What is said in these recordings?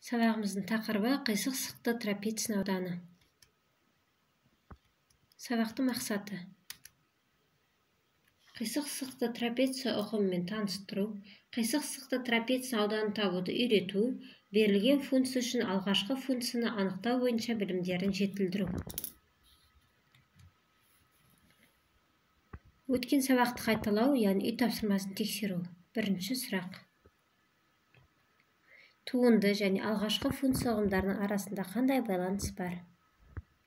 Сабағымыздың тақырыбы қисық сызықты трапеция ауданы. Сабақтың мақсаты: қисық сызықты трапеция ұғымымен таныстыру, қисық сызықты трапеция ауданын табуды үйрету, берілген функция үшін алғашқы функцияны анықтау бойынша білімдерін жетілдіру. Өткен сабақты қайталау, яғни үй тапсырмасын тексеру. Бірінші сұрақ. Туынды және алғашқы функция ұғымдарының арасында қандай байланыс бар?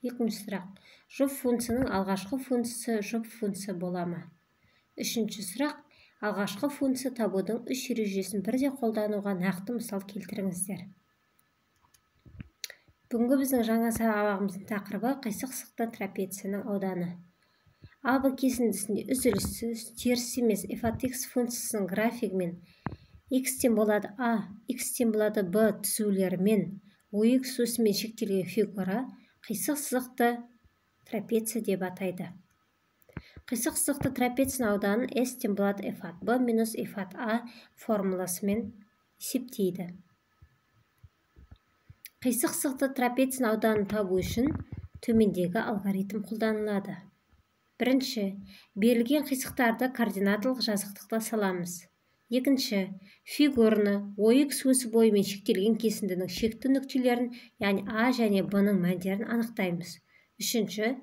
Екінші сұрақ. Жұп функцияның алғашқы функциясы жұп функция бола ма? Үшінші сұрақ. Алғашқы функция табудың үш ережесін бірдей қолдануға нақты мысал келтіріңіздер. Бүгінгі біздің жаңа сабағымыздың тақырыбы қисық сызықты трапецияның ауданы. АБ кесіндісінде үзіліссіз, теріс емес f от x функциясының графигімен x тең болады а, x тең болады b түзулерімен OX осімен шектелген фигура қисық сызықты трапеция деп атайды. Қисық сызықты трапецияның ауданын S тең болады f от b минус f от a формуласымен есептейді. Қисық сызықты трапецияның ауданын табу үшін төмендегі алгоритм қолданылады. Бірінші, берілген қисықтарды координаталық жазықтықта саламыз. Екінші, фигураны OX осі бойымен шектелген кесіндінің шекті нүктелерін, яғни А және Б-ның мәндерін анықтаймыз. Үшінші,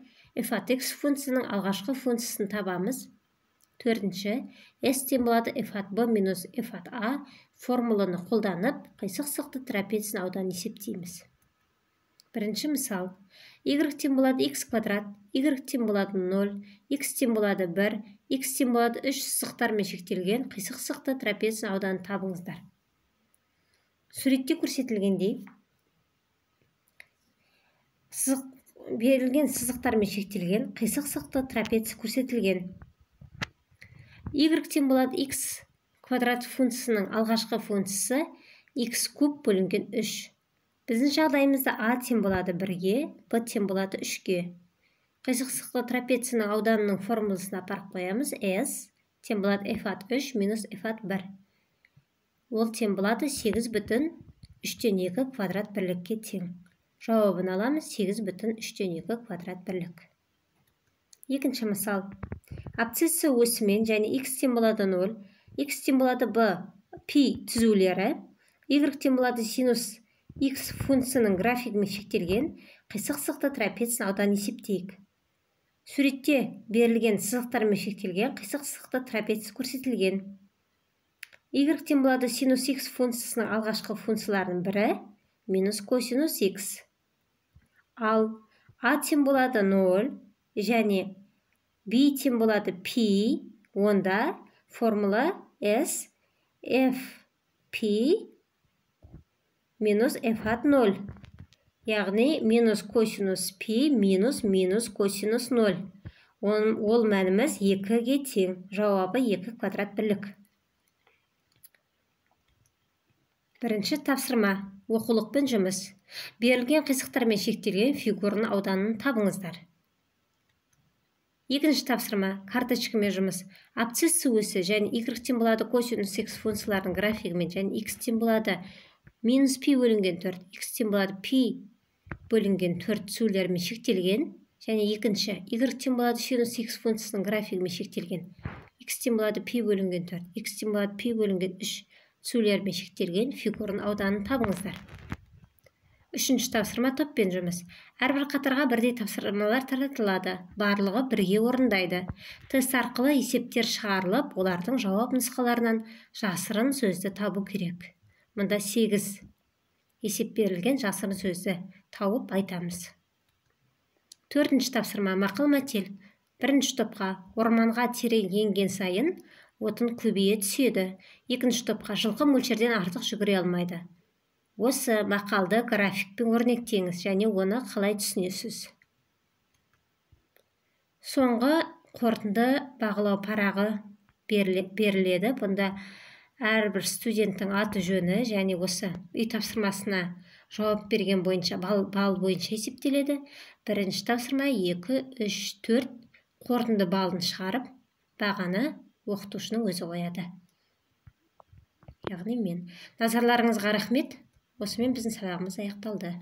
f от x функциясының алғашқы функциясын табамыз. Төртінші, S тең болады f от b минус f от a формуланы қолданып, қисық сызықты трапецияның ауданын есептейміз. Бірінші мысал. Y тең болады x квадрат, y тең болады 0, x тең болады 1, x тең болады 3 сызықтармен шектелген қисық сызықты трапецияның ауданын табыңыздар. Суретте көрсетілгендей, берілген сызықтармен шектелген қисық сызықты трапеция көрсетілген. Y тең болады x квадрат функциясының алғашқы функциясы x куб бөлінген 3. Біздің жағдайымызда а тең болады 1-ге, b тең болады 3-ге. Қисық сызықты трапецияның ауданының формуласын апарып қоямыз. S тең болады f от 3 минус f от 1. Ол тең болады 8,3 квадрат бірлікке тең. Жауабын аламыз 8,3 квадрат бірлік. Екінші мысал. Абсцисса осімен және x тең болады 0, x тең болады b, пи түзулері, y тең болады синус x функциясының графигімен шектелген қисық сызықты трапецияның ауданын есептейік. Суретте берілген сызықтармен шектелген қисық сызықты трапеция көрсетілген. Y тең болады синус x функциясының алғашқы функцияларының бірі минус косинус x. Ал а тең болады 0 және b тең болады пи, онда формула s f p минус f от 0, яғни минус косинус пи минус минус косинус 0. Ол мәніміз 2-ге тең, жауабы 2 квадрат бірлік. Бірінші тапсырма, оқулықпен жұмыс. Берілген қисықтармен шектелген фигураның ауданын табыңыздар. Екінші тапсырма, карточкамен жұмыс. Абсцисса осі және y тең болады косинус x функцияларының графигімен және x тең болады минус пи бөлінген 4, x тең болады пи бөлінген 4 түзулерімен шектелген, және екінші y тең болады синус x функциясының графигімен шектелген, x тең болады пи бөлінген 4, x тең болады пи бөлінген 3 түзулерімен шектелген фигураның ауданын табыңыздар. Үшінші тапсырма, топпен жұмыс. Әрбір қатарға бірдей тапсырмалар таратылады, барлығы бірге орындайды. Тест арқылы есептер шығарылып, олардың жауап нұсқаларынан жасырын сөзді табу керек. Мұнда 8 есеп берілген, жасырын сөзді тауып айтамыз. Төртінші тапсырма, мақал-мәтел. Бірінші топқа орманға терең енген сайын отын көбейе түседі. Екінші топқа жылқы мөлшерден артық жүгіре алмайды. Осы мақалды графикпен өрнектеңіз және оны қалай түсінесіз? Соңғы қорытынды бағалау парағы беріледі. Бұнда әрбір студенттің аты жөні және осы үй тапсырмасына жауап берген бойынша бал бойынша есептеледі. Бірінші тапсырма 2, 3, 4 қорытынды балын шығарып, бағаны оқытушының өзі қояды. Яғни мен. Назарларыңызға рахмет. Осымен біздің сабағымыз аяқталды.